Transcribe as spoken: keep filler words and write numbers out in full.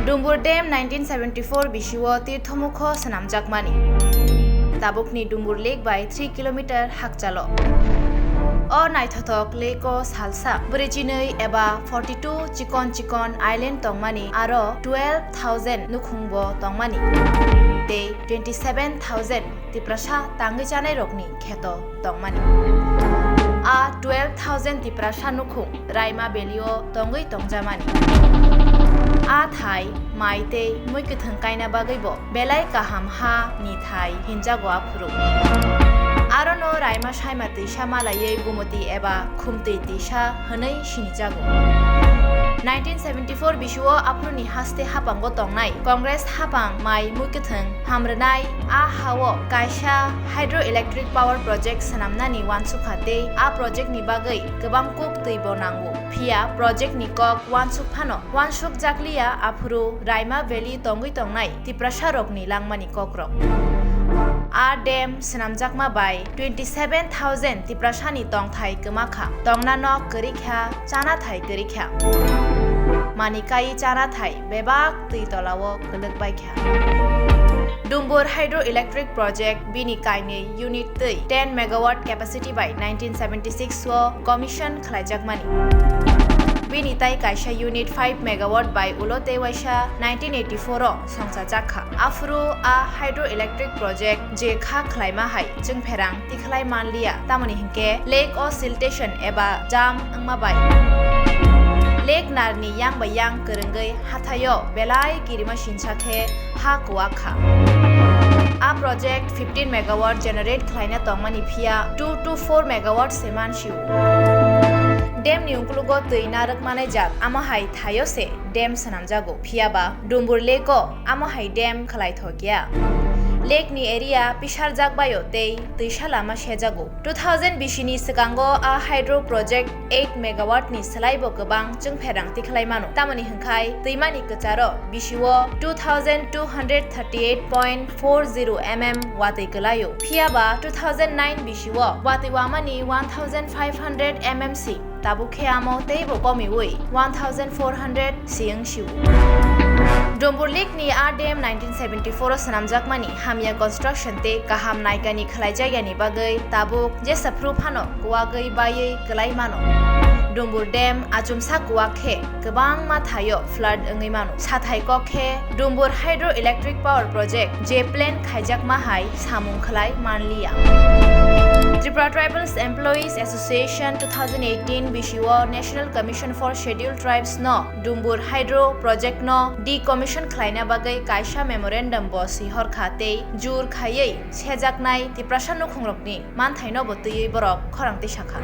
Dumbur Dam nineteen seventy-four bisio Tirthomukho swnamjakmani. Tabukni Dumbur Lake bai three kilometer hakchalo. O naithothok lake-o salsa bwrwichinwi eba forty-two chikon chikon island tongmani, aro twelve thousand nukhungbo tongmani, tei twenty-seven thousand Tiprasa tangwi chanairokni kheto tongmani. A twelve thousand Tiprasa nukhung Raima Valley-o tongwi tongjamani. A thai mai tei mui kwthwng kaina bagwibo belai kaham ha ni thai hinjago aphuru. Arono Raima Saima twisa malaiwi Gumoti eba Khumtwi twisa hwnwi sinijago. Nineteen seventy-four bisio aphuruni haste haphango tongnai Congress haphang mai mui kwthwng hamrwnai a hao kaisa hydroelectric power project swnamnani uansukha tei a project ni bagwi kwbang kuk twibo nango. Phiya project ni kok uansuk phano uansuk jakliya, aphuru Raima Valley tongwi tongnai Tiprasa rokni langmani kokrok. A dam swnamjakma bai twenty-seven thousand Tiprasani tongthai kwmakha, tongnano kwrwikha, chana thai kwrwikha. Mani kai chana thai bebak twi tolao kwlwk baikha. Dumbur Hydroelectric Project bini kainwi unit twi ten megawatt capacity bai nineteen seventy-six o commission khlaijakmani. Bini tai kaisa unit five megawatt bai ulo tei waisa nineteen eighty-four o songchajakha. Aphuru a hydroelectric project je kha khlaima hai chwngpherang tikhlai manliya, tamoni hinkhe lake o siltation eba jam wngma bai lake narni yang bai yang kwrwngwi hathaio belai kirima sinsa khe ha kuwak kha. A project fifteen megawatt generate khlaina tongmani, phiya two to four megawatt se mansiu. Dam ni uklogo twi narwk manai jak, amo hai thaio se dam swnamjago, phiya ba Dumbur Lake o amo hai dam khlai thokya. Lake ni area pisarjak baio tei twisa lama sejago. Two thousand bisi ni swkango a hydro project eight megawatt ni swlaibo kwbang chwngpherang tikhlai mano. Tamoni hwnkhai twimani kwcharo bisio two thousand two hundred thirty-eight point four zero M M watwi kwlaio. Phiya ba two thousand nine bisio watwi wamani one thousand five hundred M M C. Tabuk khe amo teibo komiwi one thousand four hundred siyang siu. Dumbur Lake ni a dam nineteen seventy-four o swnamjakmani hamya construction tei kaham naikani khlaijakya ni bagwi tabuk jesa phru phano kuwagwi baiwi kwlai mano. Dumbur dam achomsa kuwak khe kwbangma thaio flood wngwi mano. Sathai kok khe Dumbur Hydroelectric Power Project je plan khaijakma hai samung khlai manliya. Tripura Tribals Employees Association two thousand eighteen bisio National Commission for Scheduled Tribes no Dumbur Hydro Project no decommission khlaina bagwi kaisa memorandum bo swihor kha tei jur khaiwi sejaknai Tiprasa nukhungrokni manthaino bo twiwi borok khorang tisa kha.